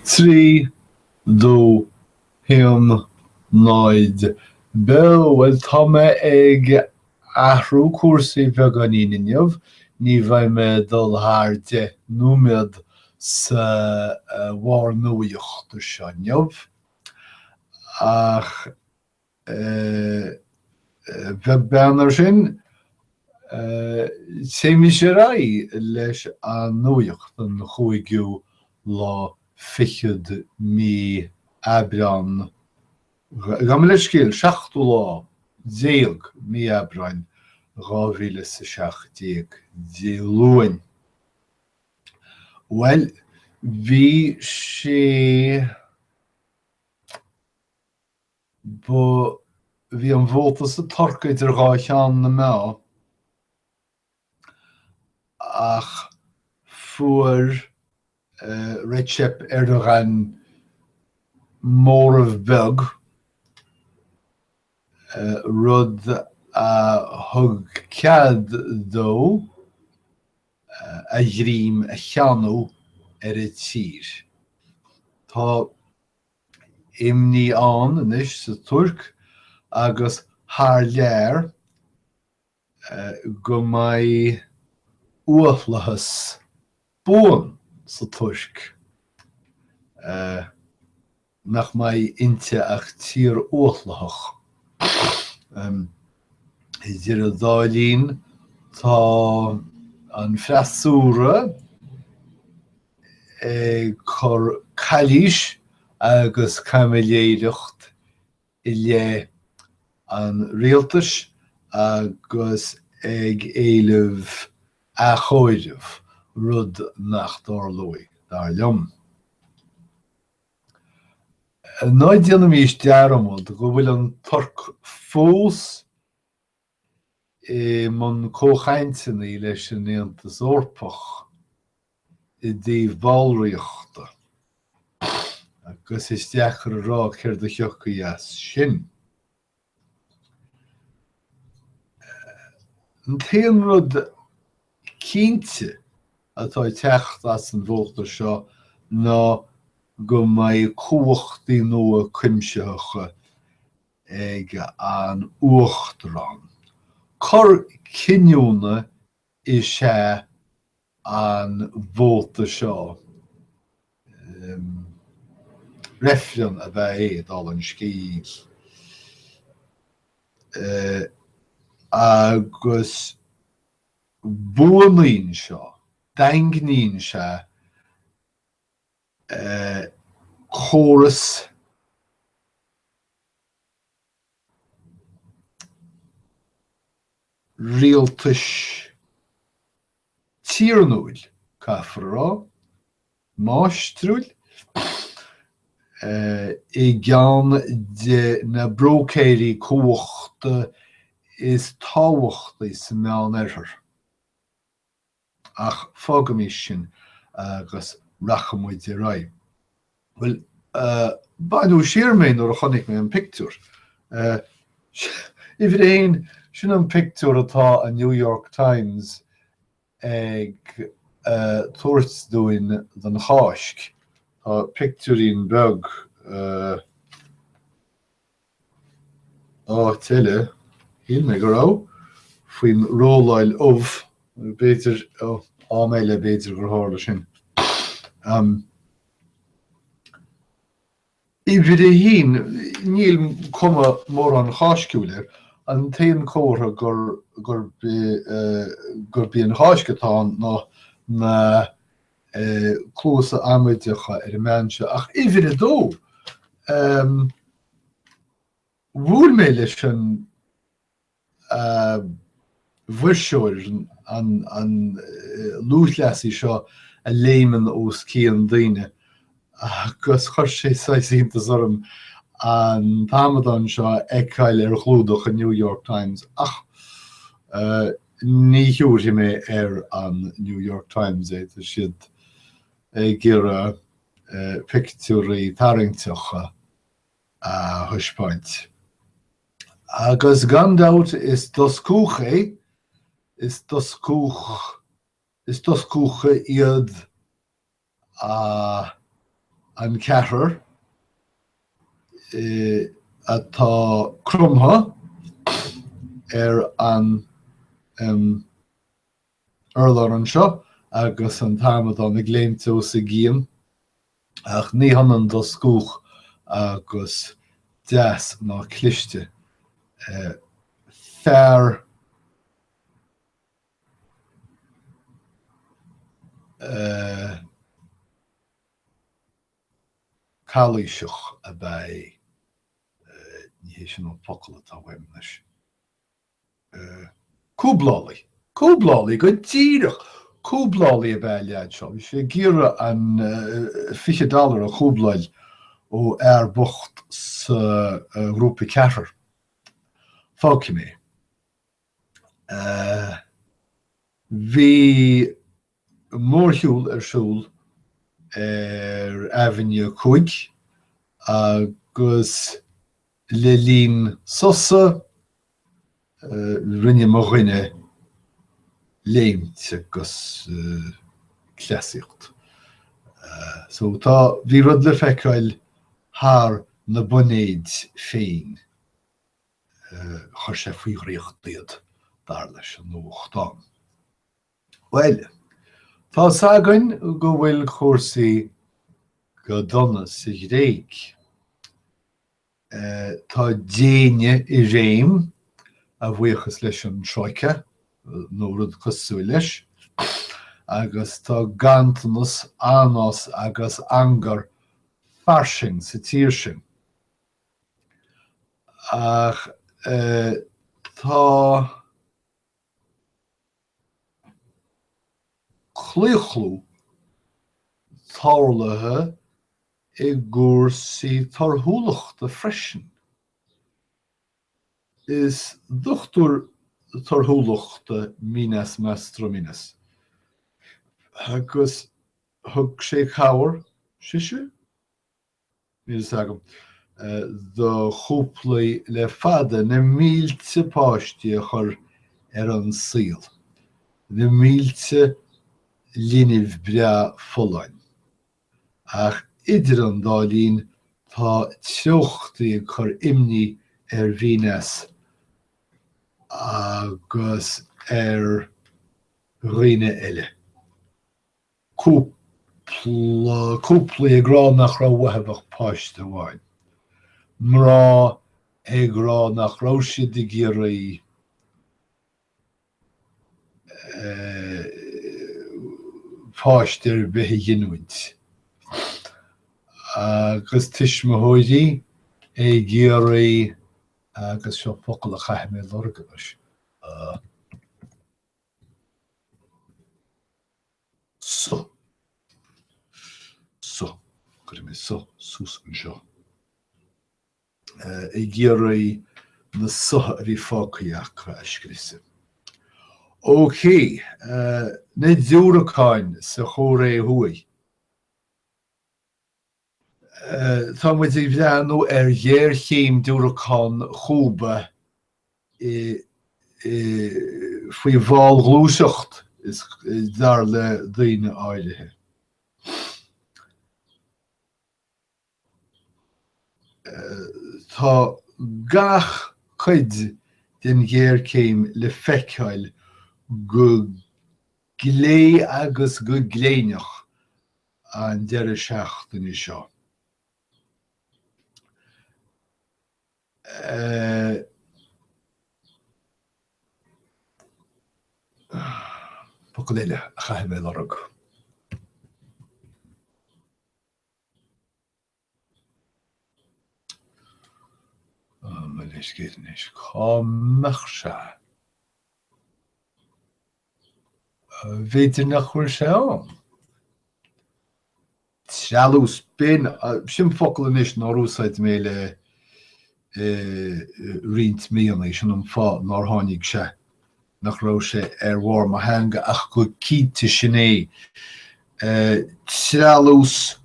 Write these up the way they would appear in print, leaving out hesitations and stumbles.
3, 2, 1, 0, Beo! Bhuel, tá mé ag athrú cúrsaí beagáinín inniu, ní bheidh mé ag dul thar 10 nóiméad sa bharr nuachta seo inniu, ach Beag beann air sin, téimis ar aghaidh leis an nuacht an chúigiú lá fichead mí Aibreán, gabh mo leithscéal, seachtú lá déag mí Aibreáin 2017, Dé Luain. Bhuel, bhí sé. Ba bhí an vóta sa Tuirc idir dhá cheann na meá ach fuair Recep Erdogan móramh beag, rud a thug cead dó a ghreim a theannadh ar an tír. Tá. imní ann anois sa Tuirc agus thar lear go mbeidh uathlathas buan sa Tuirc, nach mbeidh inti ach tír uathlathach. Idir an dá linn, tá an freasúra ag cur calaois agus caimiléireacht i leith an rialtais agus ag éileamh athchomhaireamh, rud nach dtarlóidh, dar liom. Ná déanaimis dearmad go bhfuil an Tuirc fós i mbun comhchainteanna leis an Aontas Eorpach i dtaobh ballraíochta, agus is deacair a rá céard a thiocfaidh as sin. An t-aon rud cinnte atá ag teacht as an vóta seo ná go mbeidh cumhachtaí nua cuimsitheacha ag an Uachtarán. Cor cinniúna is ea an vóta seo. Reifreann ab ea é, dála an scéil. Agus buanaíonn seo, daingníonn sé córas rialtais tiarnúil, caithfear a rá, máistriúil, i gceann de na bróicéirí cumhachta is tábhachtaí sa Meánoirthear. Ach fágaimis sin agus rachaidh muid ar aghaidh. Bhuel, baineadh siar mé nuair a chonaic mé an pictiúr. Uimhir a haon, sin an pictiúr atá an New York Times ag tabhairt dúinn don Cháisc. Tá pictiúirín beag áit eile, shíl mé go raibh, faoin rolláil ubh, b'fhéidir, am eile b'fhéidir gur tharla sin. Uimhir a haon, níl cuma mórán Cháisciúil air, an t-aon comhartha gur gurb gurb í an Cháisc atá ann ná na cluasa amaideacha ar an mbean seo. Ach uimhir a dó, bhuail mé leis an mhuirseoir, an lúthchleasaí seo a léimeann os cionn daoine, agus chuir sé saghas iontas orm an t-amadán seo a fheiceáil ar chlúdach an New York Times. Ach ní thiúrfaidh mé ar an New York Times é, tá siad ag iarraidh pictiúirí tarraingteacha a thaispeáint. Agus gan dabht is doscúch é, is doscúch, is doscúcha iad a. An ceathrar atá cromtha ar an urlár anseo agus an t-amadán ag léimt os a gcionn, ach ní hionann do scúch agus deas ná cliste. Fear calaoiseach ab ea é. Ní hé sin an focal atá uaim anois. Cúblálaí. Cúblálaí, go díreach! Cúblálaí ab ea an leaid seo. Bhí sé ag iarraidh an 20 dollar a chúbláil ó fhear bocht sa ghrúpa ceathrar. Fágfaidh mé é. Bhí mórshiúl ar siúl ar Avenue 5 agus le linn sosa rinne mo dhuine léimt agus cleasaíocht. So tá, bhí rud le feiceáil thar na boinéid féin. Chuir sé faoi dhraíocht iad, dar leis an nuachtán. Bhuel, tá's againn go bhfuil cúrsaí go dona sa Ghréig. Tá déine i réim, a bhuíochas leis an Troika, nó rud cosúil leis, agus tá ganntanas, anás agus angar fairsing sa tír sin. Ach tá. Claochlú tarlaithe i gcúrsaí torthúlachta freisin. Is dochtúir torthúlachta Minas Mastrominas agus thug sé cabhair, sise? Níl fhios agam, do chúplaí le fada na mílte páistí a chur ar an saol, na mílte linbh breá folláin. Ach idir an dá linn tá treochtaí ag cur imní ar Mhinas agus ar dhaoine eile. Cúpla, cúplaí ag rá nach raibh uathu ach páiste amháin. Mná ag rá nach raibh siad ag iarraidh páiste ar bith a ghiniúint. Agus tuismitheoirí ag iarraidh, agus seo focal a chaithfidh mé lorg anois, Suth. Suth. Cuirfidh mé suth suas anseo. Ag iarraidh na sutha a bhí fágtha acu a scriosadh. Ok, na diúracáin sa Chóiré Thuaidh. Tá muid ag breathnú ar ghéarchéim diúracán Chúba faoi mhallghluaiseacht, dar le daoine áirithe. Tá gach cuid den ghéarchéim le feiceáil go glé agus go gléineach an deireadh seachtaine seo. Focal eile a chaithfidh mé a lorg. Mo leithscéal anois, cá mbeadh sé? B'fhéidir nach bhfuil sé ann. Treallús, b'in, sin focal anois nár úsáid mé le roinnt míonna, sin an fáth nár tháinig sé, nach raibh sé ar bharr mo theanga ach go cinnte sin é. Treallús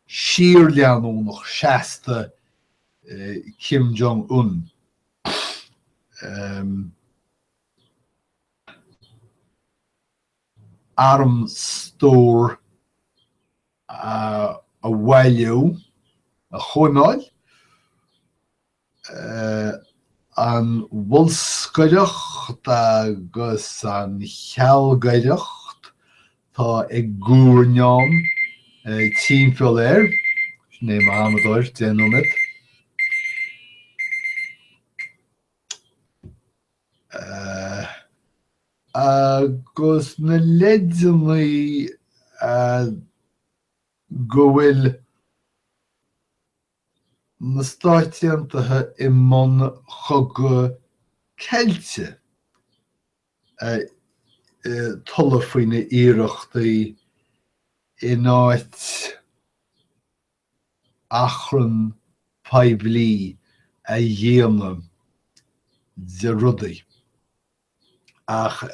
síorleanúnach seasta Kim Jong Un. Armstór a. a bhailiú, a chóimeáil, an bholscaireacht agus an chealgaireacht atá ag guairneán timpeall air, sin é m'amadóir, 10 nóiméad. Agus na leideanna go bhfuil na Stáit Aontaithe i mbun chogadh ceilte a tuilleadh faoina iarrachtaí in áit achrann poiblí a dhéanamh de rudaí. Ach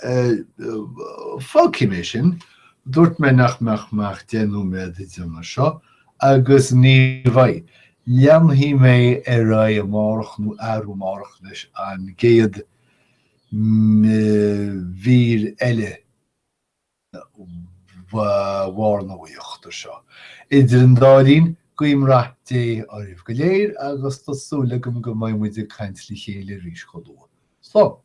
fágfaidh mé sin, dúirt mé nach mbeadh mé ach 10 nóiméad ag déanamh seo, agus ní bheidh. Leanfaidh mé ar aghaidh amárach nó arú amárach leis an gcéad mhír eile mhartnaíochta seo. Idir an dá linn, guím rath Dé oraibh go léir agus tá súil agam go mbeidh muid ag caint le chéile arís chomh luath. Slán.